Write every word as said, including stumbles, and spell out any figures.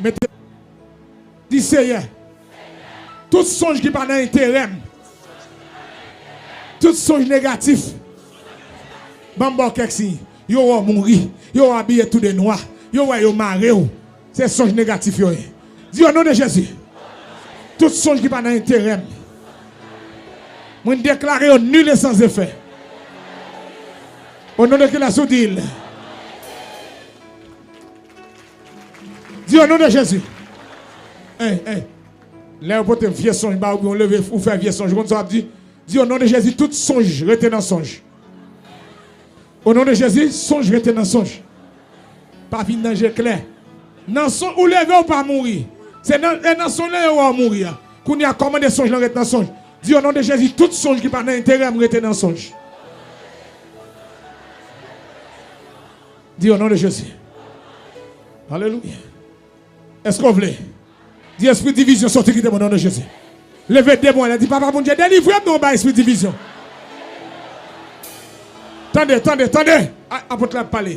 Mete, di, Seyè, tout sonj ki pa nan enterè m, tout sonj negatif, ban m ba w kèk siy. Yo wè w mouri, yo wè w abiye tou de nwa, yo wè yo mare w. Se sonj negatif yo ye. Di, o non de Jezi, tout sonj ki pa nan enterè m, mwen deklare yo nil e san efè. O non de Kris ou di l. Di, o non de Jezi. Ey, ey. Lè yo pote vye sonj ba ou, oubyen ou leve, ou fè vye sonj, ou konn sa w ap di? Di, o non de Jezi, tout sonj rete nan sonj. O non de Jezi, sonj rete nan sonj. Pa vin nan je klè. Nan sonj, ou leve, ou pa mouri. Se nan, e nan sonj lan yo wè w mouri a. Kounye a, kòmande sonj lan ret nan sonj. Di, o non de Jezi, tout sonj ki pa nan enterè m rete nan sonj. Di, o non de Jezi. Alelouya. Èske w vle? Di, espri divizyon, soti kite mwen, o non de Jezi. Leve de men w, di, Papa Bondye, delivre m non anba espri divizyon. Tande, tande, tande. A, apot la ap pale.